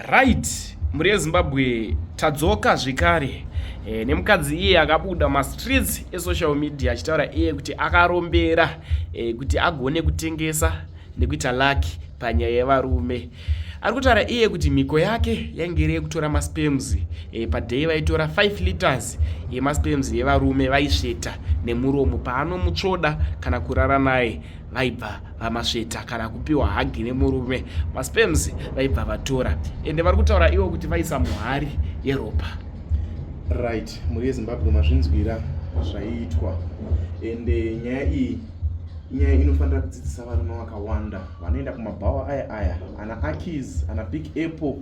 Right, mhuri yeZimbabwe tadzoka zvekare e, nemukadzi iye akabuda mastreets esocial media achitaura iye kuti akarombera e, kuti agone kutengesa nekuita lucky panyaya yevarume. Ari kutaura iye kuti mhiko yake yainge iri yekutora masperms e, paday vaitora 5 liters yemasperms yevarume vaisveta nemuromo paanomutsvoda kana kurara naye vaibva vamasveta kana kupiwa hagi nemurume masperms vaibva vatora ende vari kutaura ivo kuti vaisa muhari yeropa. Right, mhuri yeZimbabwe mazvinzwira zvaiitwa ende nyaya iyi inyaya inofanira kudzidzisa varume vakawanda vanoenda kumabhawa aya aya ana Akis ana Big Apple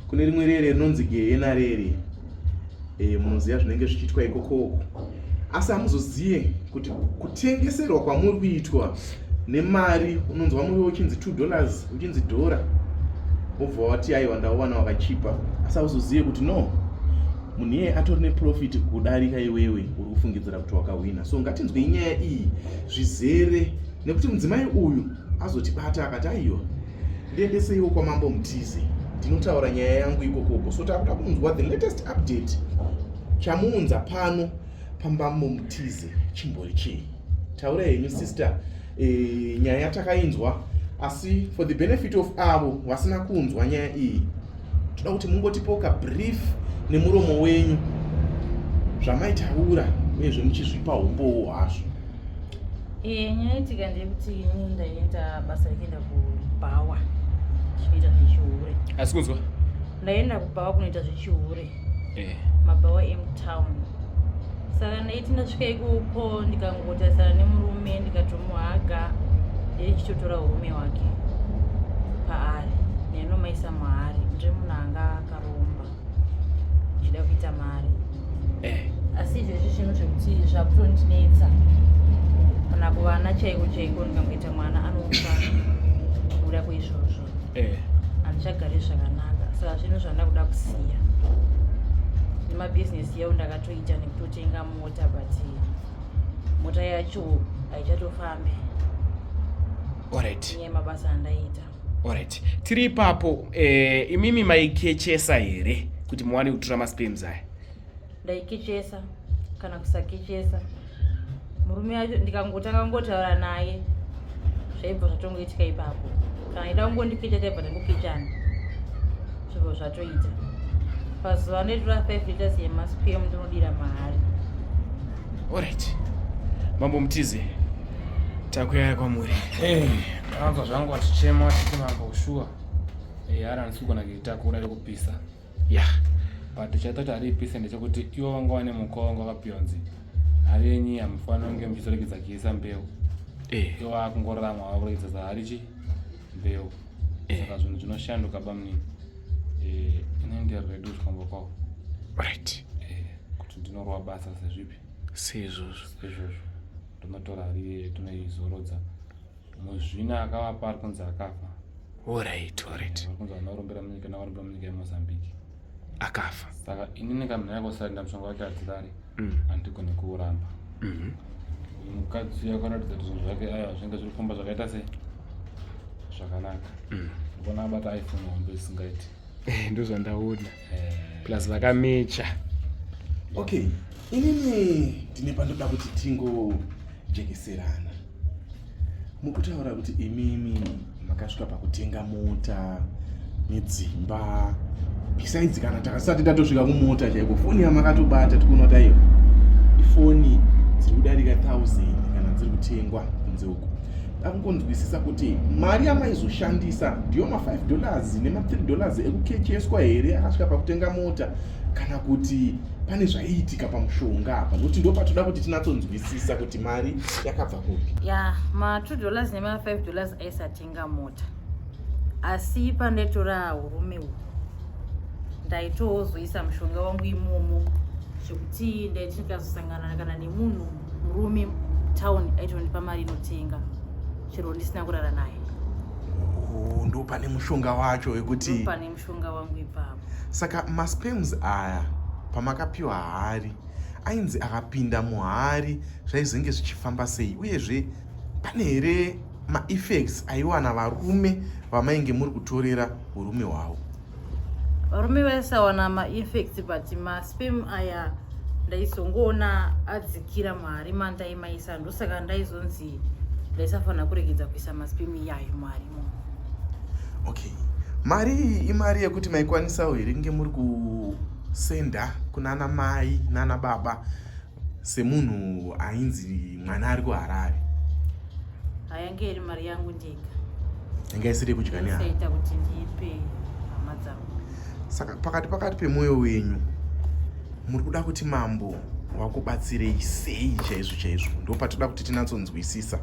kune rimwe rere rinonzi Gehena rere e, munoziva zvinenge zvichiitwa ikokoko asi hamuzoziye kuti kutengeserwa kwamuri kuitwa nemari unonzwa muriwo uchinzi 2 dollars uchinzi dhora wobva wati aiwa ndauwana wakachipa asi hauzozive kuti no munhu iyeye atori neprofit kudarika iwewe uri kufungidzira kuti wakahwina. So ngatinzwei nyaya iyi zvizere nekuti mudzimai uyu azotibata akati aiwa ndiendeseiwo kwamambo Mutize ndinotaura nyaya yangu ikokoko. So takuda kunzwa the latest update chamuunza pano pambambo Mutize chimbori chii. Taurai henyu sister. E, nyaya yatakainzwa asi for the benefit of avo vasina kunzwa nyaya iyi toda kuti mungotipoka brief nemuromo wenyu zvamaitaura uyezve muchizvipa umbowo hwazvo. E, nyaya itika ndeyekuti ini ndaenda basa rekuenda kubhawa chinoita zvechihure. Asi kunzwa ndaenda kubhawa kunoita zvechihure eh. Mabhawa emutown. Saka ndaiti ndasvika ikoko ndikangotarisana nemurume ndikatomuhaga ndeichitotora urume wake paari ndainomaisa muhari. Ndiri munhu anga akaromba ndichida kuita mari eh. Asi izvezvi zvinhu zvekuti zvakutondinetsa kana kuvana chaiko chaiko ndikangoita mwana anofa kuda kweizvozvo eh. Handichagari zvakanaka saka zvinhu zvandakuda kusiya nemabhizinesi yavo ndakatoita nekutotenga mota but mota yacho haichatofambi. Alright. Nyaya yemabasa andaiita. Alright. Tiri ipapo eh, imimi maikechesa here kuti muwane kutora masperms aya? Ndaikechesa kana kusakechesa murume yacho ndikangotanga kungotaura naye zvaibva zvatongoitika ipapo. Kana ida kungondikecha taibva tangokechana zvibva zvatoita. Pazuva ndoitora 5 liters yemasperm ndinodira mahari. Alright. Mambo Mutize, takuyaya kwamuri. Ndakanzwa zvangu vachichema vachiti mambo shuwa hari handisi kugona kuitakura iri kupisa. But chaita kuti hari ipise ndechekuti ivo vanga vane mukwa wanga vakapiwa nzi hari yenyu hamufanira kunge muchizoregedza kuisa mbeu. Ivo vakungoramwa vakuregedza hari chi mbeu. Saka zvinhu zvinoshanduka bamunini. Inenge redu kusvika kwavo. Right. Kuti ndinorwa basa sezvipi? Seizvozvo. Seizvozvo. Ndinotora hari tinoizorodza. Muzvina akavapa ari kunzi akafa. Alright, alright. Ari kunzi vanorombera munyika navarombera munyika yeMozambique. Akafa. Saka inini kamhina yako sari ndamushonga wake hadzirari. Handigone kuuramba. Mukadzi uyu akaratidza kuti zvinhu zvake aiwa zvinenge zviri kufamba zvakaita sei? Zvakanaka. Ndikuona abata iPhone hombe isingaiti. Ndozvandaona. Plus vakamecha. Okay, inini ndine pandoda kuti tingojekeserana. Mukutaura kuti imimi makasvika pakutenga mota nedzimba, besides kana takasati tatosvika kumota chaiko foni yamakatobata tikuona kuti aiwa ifoni dziri kudarika 1000 kana dziri kutengwa kunze uko. Dakungonzwisisa kuti mari yamaizoshandisa ndiyo ma 5 dollars nema 3 dollars ekukecheswa here akasvika pakutenga mota kana kuti pane zvaiitika pamushonga apa, nokuti ndo patoda kuti tinatsonzwisisa kuti mari yakabva kupi. Ya, ma 2 dollars nema 5 dollars aisatenga mota, asi pandaitora urume uhu ndaitozoisa mushonga wangu imomo zvekuti ndaiti ndikazosangana kana nemunhu murume town aitondipa mari inotenga chero ndisina kurara naye. Oh, ndo pane mushonga wacho wekuti pane mushonga wangu ipapo. Saka masperms aya pamakapiwa hari ainzi akapinda muhari zvaizenge zvichifamba sei, uyezve pane here maeffects aiwana varume vamainge muri kutorera urume hwavo? Varume vaisawana mainfects, but masperm aya ndaizongoona adzikira muhari mandaimaisa. Ndosaka ndaizonzi ndaisafanira kuregedza kuisa masperm iyayo muhari imomo. Okay, mari iyi imari yekuti maikwanisawo here kunge muri kusenda kunana mai nana baba semunhu ainzi mwana ari kuHarare? Hayange iri mari yangu ndega. Yanga isiri yekudya nehama? Isaita kuti ndiipe hama dzangu. Saka pakati pemwoyo wenyu muri kuda kuti mambo wakubatsirei sei chaizvo chaizvo? Ndo patoda kuti tinatsonzwisisa.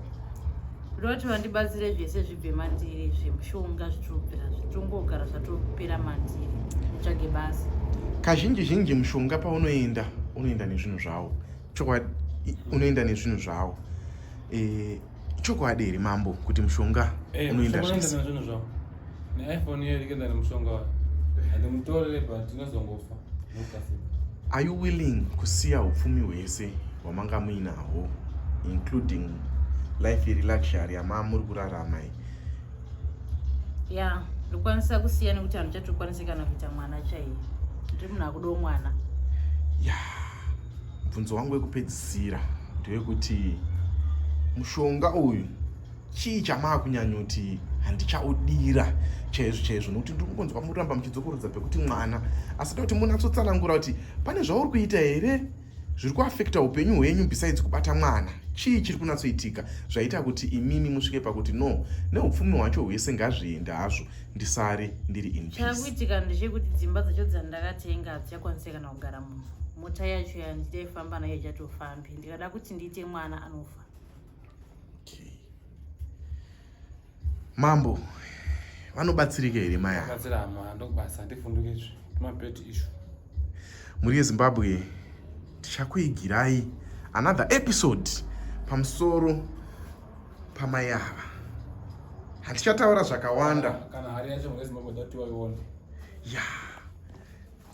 Ndoda kuti vandibatsire zvese zvibve mandiri, zvemushonga zvitobvira, zvitongogara zvatopera mandiri, nditsvage basa. Kazhinji zhinji mushonga paunoenda unoenda nezvinhu zvawo. Chokwadi unoenda nezvinhu zvawo. Chokwadi here mambo kuti mushonga unoenda zvese? Nezvinhu zvawo. NeIPhone iyo irikuenda nemushonga wayo. Handimutorere, but inozongofa nokukasika. Are you willing kusiya upfumi hwese hwamanga muinahwo, including life iri luxury yamaa muri kurarama iyi? Ya, ndokwanisa kusiya nekuti handichatokwanisi kana kuita mwana chaiye. Ndiri munhu akudawo mwana. Ya, mubvunzo wangu wekupedzisira ndewekuti mushonga uyu chii chamaakunyanyoti handichaudira chaizvo chaizvo? Nokuti ndiri kungonzwa muramba muchidzokorodza pekuti mwana, asi da kuti munatsotsanangura kuti pane zvauri kuita here zviri kuafekta upenyu hwenyu besides kubata mwana. Chii chiri kunatsoitika zvaita kuti imimi musvike pakuti no, neupfumi hwacho hwese ngazviende hazvo, ndisare ndiri in peace? Chakuitika ndechekuti dzimba dzacho dzandakatenga hadzichakwanisi kana kugara munhu. Mota yacho yandichaifamba nayo ichatofambi. Ndikada kuti ndiite mwana anofa. Okay. Mambo, vanobatsirika here mai ava? Batsira hama, ndokubasa handifunduke izvi mabed issue. Mhuri yeZimbabwe, tichakuigirai another episode pamusoro pamai ava. Hatichataura zvakawanda. Kana hari yacho mhuri yeZimbabwe datiwa ione. Ya,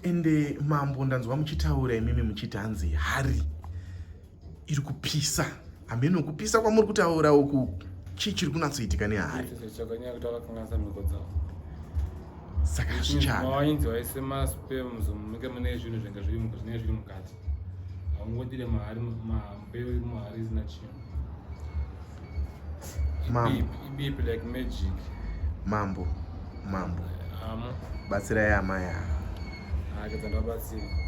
ende mambo, ndanzwa muchitaura imimi muchiti hanzi hari iri kupisa. Hameno kupisa kwamuri kutaura uku, chii chiri kunatsoitika nehari? Chakanyanya kuti vakakanganisa mhiko dzavo. Saka hazvichada. Wainzi waise masperms munenge mune zvinhu zvinenge zvinenge zviri mukati. Haungodire mahari, mbeu iri muhari isina chinhu. Mambo. Ibipi like magic. Mambo, mambo. Amo. Batsirai amai ava. Akedza ndabatsira.